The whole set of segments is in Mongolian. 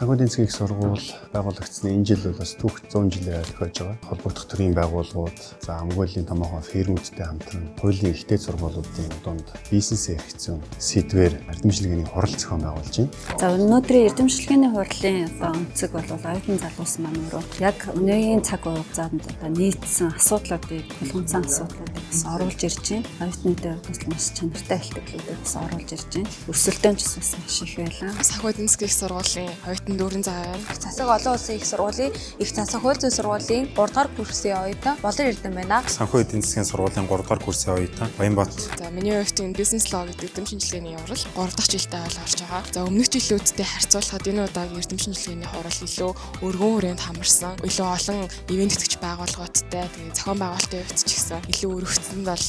Санхүү эдийн засгийн их сургууль байгуулагдсаны энэ жил бол бас түүх 100 жилийн тохиож байгаа. Холбогдох төрлийн байгууллагууд, за Монголын томоохон фирмүүдтэй хамтран хуулийн их дээд сургуулиудын дунд бизнесээ эрхцэн сэдвээр эрдэм шинжилгээний хурал зохион байгуулж байна. За, өнөөдрийн эрдэм шинжилгээний хурлын одоо өнцөг бол оюутан залуус маань өөрөө яг өнөөгийн цаг хугацаанд одоо нийцсэн асуудлуудыг, тулгымцсан асуудлуудыг бас оруулж ирж байна. Оюутнуудын хувьд бас маш чанартай илтгэлүүдийг бас оруулж ирж байна. Өрсөлдөөн ч бас маш их байлаа. Санхүү эдийн засгийн их сургуулийн оюутан Дүүрэн Заа байна. Засаг олон улсын их сургуулийн их засаг хууль зүйн сургуулийн 3 дугаар курсын оюутан Болор Эрдэнэ байна. Санхүү эдийн засгийн сургуулийн 3 дугаар курсын оюутан Баянбат. За, миний хувьд энэ business law гэдэг эрдэм шинжилгээний хурал 3 дахь жилдээ бол орж байгаа. За, өмнөх жилүүдтэй харьцуулахад энэ удаагийн эрдэм шинжилгээний хурал илүү өргөн хүрээнд хамарсан, илүү олон ивээн тэтгэгч байгууллагуудтай, тэгээ зохион байгуулалтын хувьд ч гэсэн илүү өргөцсөн бол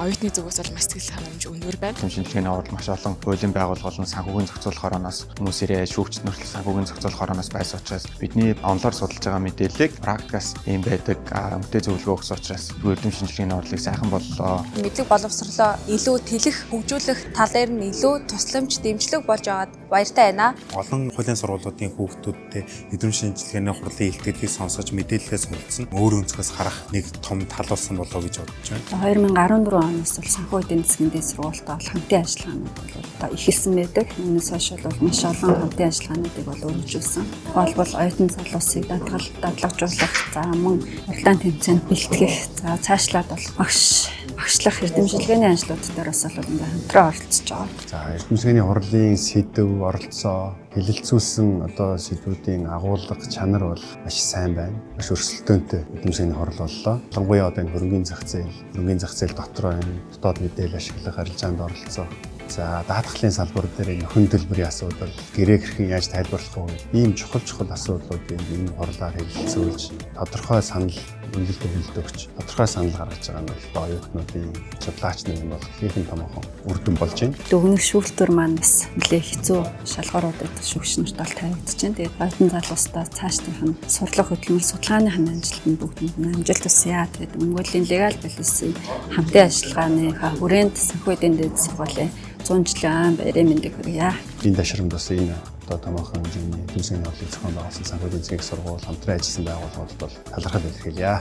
оюутны зүгээс бол маш сэтгэл ханамж өндөр байна. Эрдэм шинжилгээний хурал маш олон хуулийн байгууллага болон санхүүгийн зохицуулах хорооноос хүмүүс ирээ, шүүгч нар, санхүүгийн зохицуулах хорооноос байсан учраас бидний онлоор судалж байгаа мэдээллийг практикаас ийм байдаг үнэтэй зөвлөгөө өгсөн учраас эрдэм шинжилгээний хурлыг сайхан боллоо. Мэдлэг боловсролоо илүү тэлэх, хөгжүүлэх тал дээр нь илүү тусламж, дэмжлэг болж байгаад баяртай байна. Олон хуулийн сургуулиудын хүүхдүүдтэй эрдэм шинжилгээний хурлын илтгэлийг сонсож, мэдээлэлээ суралцсан, өөр өнцгөөс харах нэг том тал болсон болоо гэж бодож байна. 2014 оноос бол санхүү эдийн засгийн дээд сургуультай бол хамтын ажиллагаанууд бол одоо эхэлсэн байдаг. Үүнээс хойш бол маш олон хамтын ажиллагаануудыг бол өргөжүүлсэн. Тухайлбал оюутан залуусыг дадлагжуулах, за мөн уралдаан тэмцээнд бэлтгэх, за цаашлаад бол багшлах, эрдэм шинжилгээний ажлууд дээр бас бол ингээд хамтран оролцож байгаа. За, эрдэм шинжилгээний хурлын сэдэв, оролцоо, хэлэлцүүлсэн одоо сэдвүүдийн агуулга, чанар бол маш сайн байна. Маш өрсөлдөөнтэй эрдэм шинжилгээний хурал боллоо. Ялангуяа одоо энэ хөрөнгийн зах зээл дотроо энэ дотоод мэдээлэл ашиглах, арилжаанд оролцоо. За, даатгалын салбар дээр энэ нөхөн төлбөрийн асуудал, гэрээ хэрхэн яаж тайлбарлах вэ? Ийм чухал чухал асуудлуудыг энэ хурлаар хэлэлцүүлж, тодорхой санал үнэлэлт өгөлт өгч, тодорхой санал гаргаж байгаа нь бол оюутнуудын, судлаач нарын бол ихэнх томоохон үр дүн болж байна. Дүгнэх шүүлтүүр маань бас нэлээ хэцүү шалгууруудад шүүгч нарт бол тавигдаж байна. Тэгээд оюутан залуустаа цаашдынх нь сурлах хөдөлмөр, судалгааных нь амжилтанд бүгдэнд нь амжилт хүсье. Тэгээд Монголын Legal Policy хамтын ажиллагааныхаа хүрээнд санхүү эдийн дээд сургуулийн 100 жилийн айн баярын мэндийг хүргье. Энэ дашрамд бас энэ одоо томоохон хэмжээний эрдэм шинжилгээний хурлыг зохион байгуулсан санхүү эдийн засгийн сургууль, хамтран ажилласан байгууллагуудад бол талархал илэрхийлье.